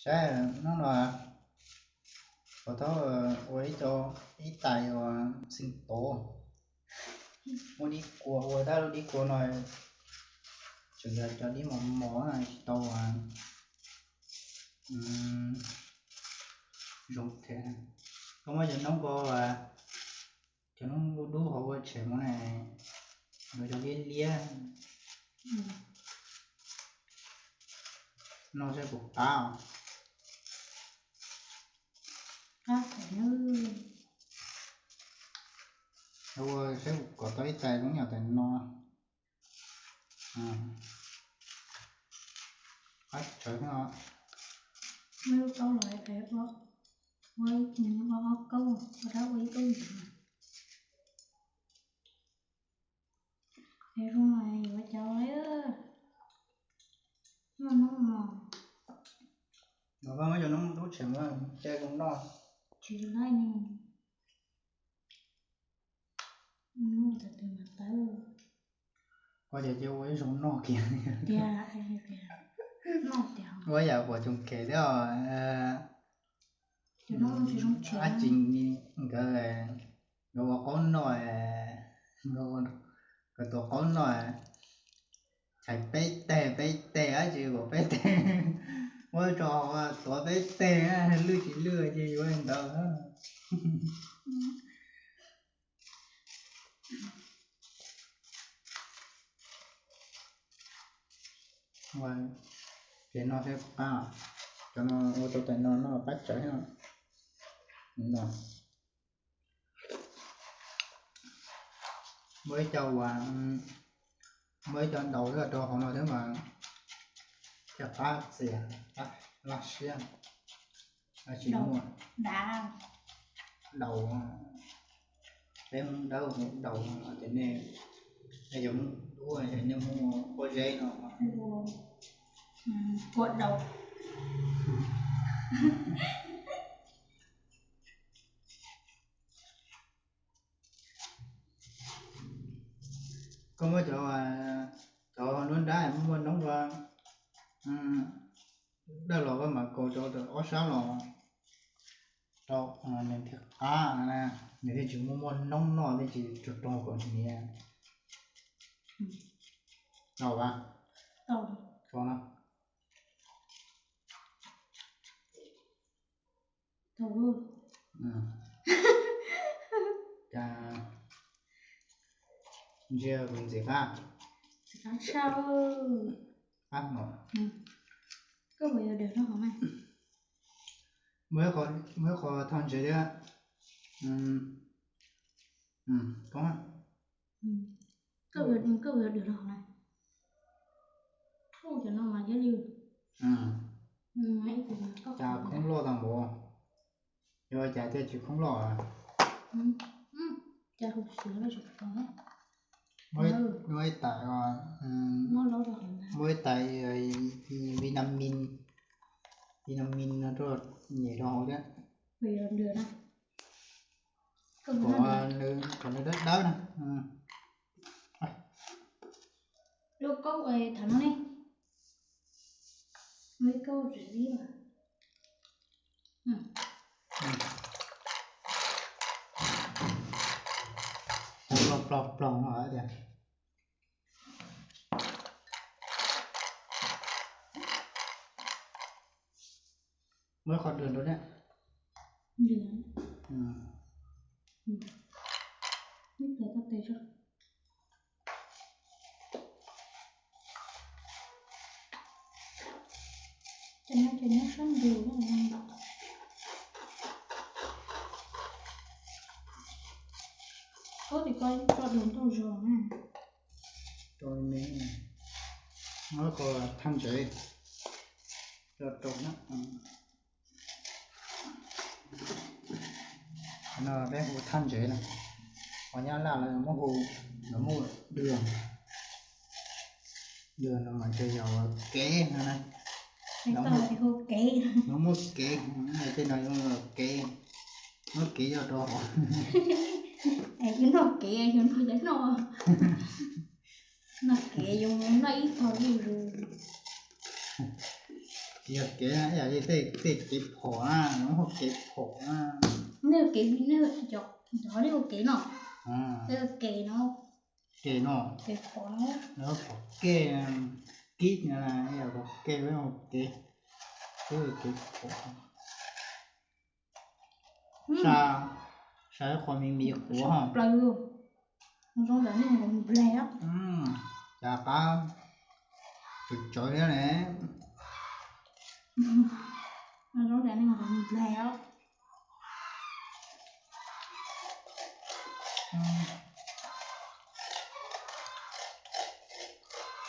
Saib hnub no, puas tau ua ib co, ib tais uas xeev tov, muab dib kua ua tab lub dib kua no, tseem yog cov dib mos mos tsis tau zoo thiab. Koj muab cov noob ko, cov noob dub dub hauv ua tshem mus na, yuav cov liab liab no saib puas qab. Ua saib kom tau ib tais zoo yam tais no. Qab tsawv no. Muaj lub kaub los ua, ua ib, ua ob kaub, ua dab ua ib kaub ntxiv. Es zoo no yuav cov muaj noob mos. Los koj muab cov noob dub tshem mus, cia zoo noj. Tsis laib ne. Noj tawv tawv mas tawv. Koj ces cia ua ib zoo noj kiag. Tiag, tiag. Noj tiag. Ua yam pom tsoom khev thiab os. Dab tsi nkawd nkawd ua qaub noj, nkawd tua qaub noj, chais peb teg peb teg dab tsi kom peb teg, muab tso hauv tuav peb teg, lwj tsis lwj ces yuav li ntawd. Ces no seb qab, cov no ua tau tais no noj qab tsawv no. Muaj ib co uas, muaj ib co daus rau hauv no thiab mas thiaj qab txias, laj siab. Tsis muaj daus, peb Hmoob Dawb hu daus, ces nej, nej cov Hmoob Dub ces nej hu pob zeb no, pob daus. Koj muab cov, cov nruab nrab muaj noob ko dawj los koj mam kaus rau ob sab los rau, nws thiaj qab, nws thiaj tsis muaj muaj noob noj thiaj tsis tsuag rau kom hniav. Tau a? Tau no. Cas ntsia kuv ntxim qab. Ntxim qab tshaj. Qab no. Koj puas yuav dwg rau hauv na? Muaj ib qho thaj ntsev thiab. Koj puas yuav dwg rau hauv na? Cov no mas thiaj li, cas khoob loj tag npaum, yog cas thiaj tsis khoob loj. Muaj ib tais, muaj ib tais vitamin, vitamin no rau, nyem rau hauv thiab. Kom nws dawb dawb na. Lub kaub tham no ne. Lub kaub tsis dib. Ploog ploog ploog no tias. Muab qhov dwg rau thiab. Ces no ces nyob sab nraud. Koj tim ko tso dua ntau zog na. Rau me, muab qhov thaj ntsev rau rau na. No peb hu thaj ntsev na, ho nyab laj lawv muab hu, lawv muab hu dwg. Dwg no mas ces yog kev no na. Lawv muab kev, tej no yog kev, muab kev coj rau hauv. Yus noj kev, yus noj cov no, noj kev yus noj ib tog zuj zus. Yog kev na, ib yam li tej kev phom na, lawv hu kev phom na. Nej ua kev, nej cov, cov nej ua kev no. Tej kev no. Kev no. Kev phom no. Lawv phom kev, kib no, ib yam li kev, lawv hu kev, kev phom. Saib, saib qhov me me quav ho. Plaws, zoo ntawm nej nqaus npleg. Cas qab tsawv tsawv thiab ne. Zoo ntawm nej nqaus npleg os.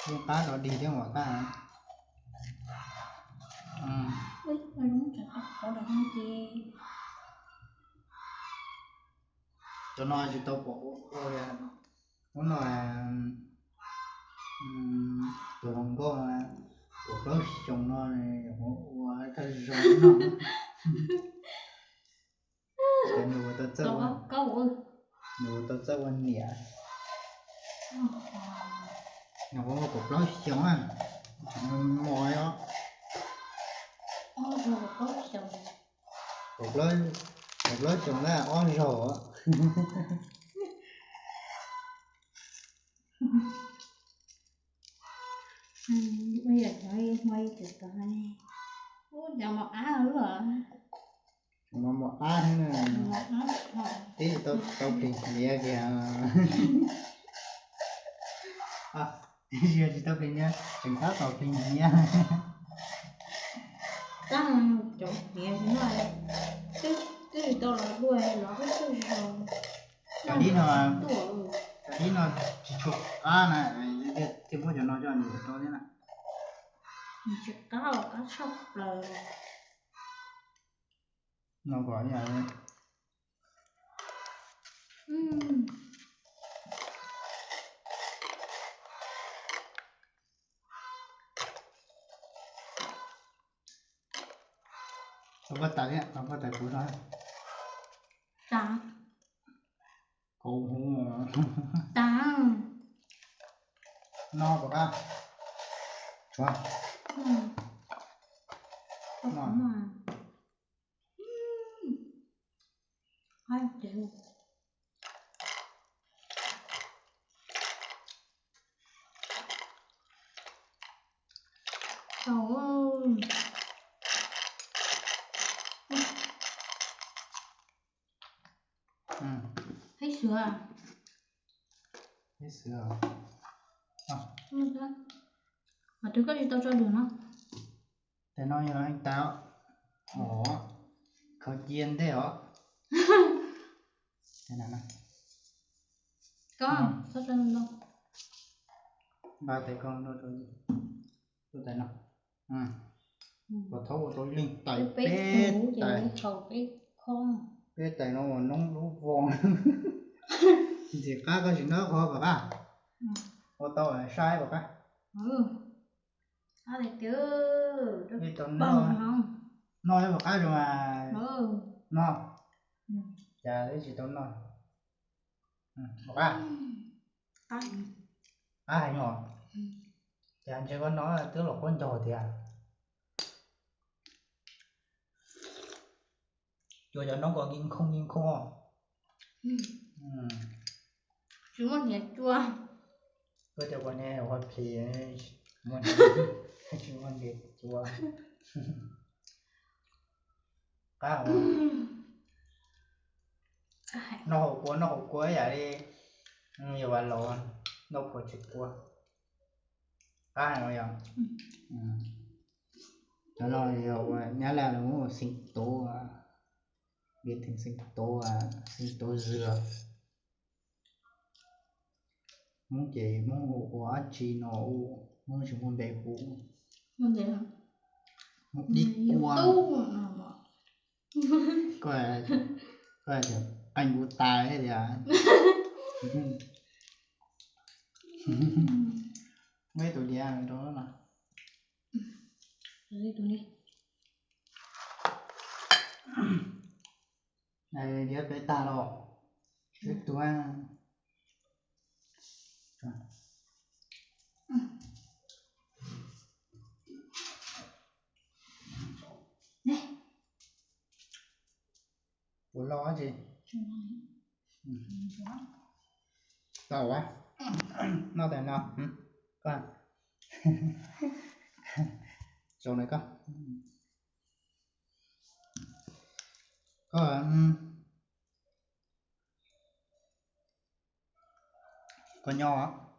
Yeej qab dog dig thiab mas qab. Ui, qhov no ces cov no tsis tau pom ua ua li. Hnub no tus hluas nkauj kaum plaub xyoos no ua thawj zaug no. Nws ua tau txawj ua, nws ua tau txawj ua niam. Nws ua kaum plaub xyoos na, mos os. Kaum plaub, kaum plaub xyoos na, ob zaug. Ub, cov mos ab lawm. Mos ab thiab na. Tib tsis tau plig hniav kiag. Tsis yog tsis tau plig hniav, tseem tab tom plig hniav. Tab cov hniav no twb tsis tau los dua los ib tug zoo. Cov dib no, cov dib no tsis tshua qab na, thiaj muab cov no coj mus rau thiab na. Tsis qab, qab tshaj plaws. No kom ib yam li tau paj tais thiab, tau paj tais kuv no. Kauv huv. No pom qab. Tshuav. Peb xwb. Peb xwb. Qhov twg koj tsis tau tso dua no? Tais no yog tais os, khaws cia ntej os. Koj txhob tso ntau. Nqa tais ko rau, tais no. Puas thaub ua tau leej tais peb tais. Peb tais no uas noob lub voo. Ntxim qab koj tsis nrog qhov pom qab. Ua tau saib pom qab. Noj ib pom qab zoo mas. Noj. Cas twb tsis tau noj. Pom qab. Qab heev os. Cas ntshe koj no twb los qaub ncaug tiag. Cua cov noob ko nkig nkhooj nkig nkhooj os. Tsis muaj hniav cua. Koj cov kuv ne ua plis, tsis muaj hniav cua. Qab. Noj hauv kua, noj hauv kua ib yam li yus vas laus noj kua tsis kua. Qab heev yom. Cov no yog ua nyab laj lawv muab ua xeem tuv, npias theem xeem tuv, xeem tuv zws. Hmoob ces Hmoob hu ua dab tsi no, Hmoob tsis muaj npe hu. Hmoob dib kua. Koj, koj qeej kuv tas thiab tias. Muaj ib tug diav rau no. Diav peb tag los. Sib tug. Puas loj tsi? Tau a. Noj tas no. Koj, koj, koj nyob.